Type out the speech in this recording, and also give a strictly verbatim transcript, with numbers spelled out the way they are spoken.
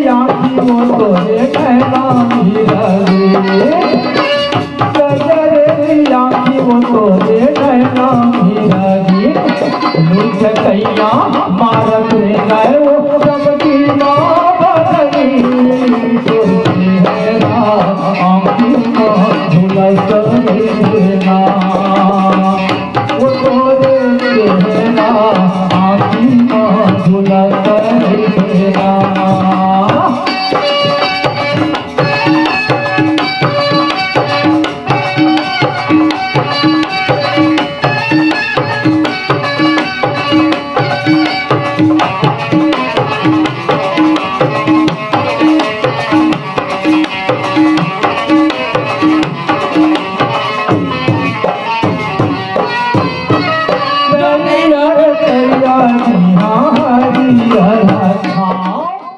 आँखी वो तोरे नैना हीरा रे, कजरे आँखी वो तोरे नैना हीरा रे, लुचकैया मारत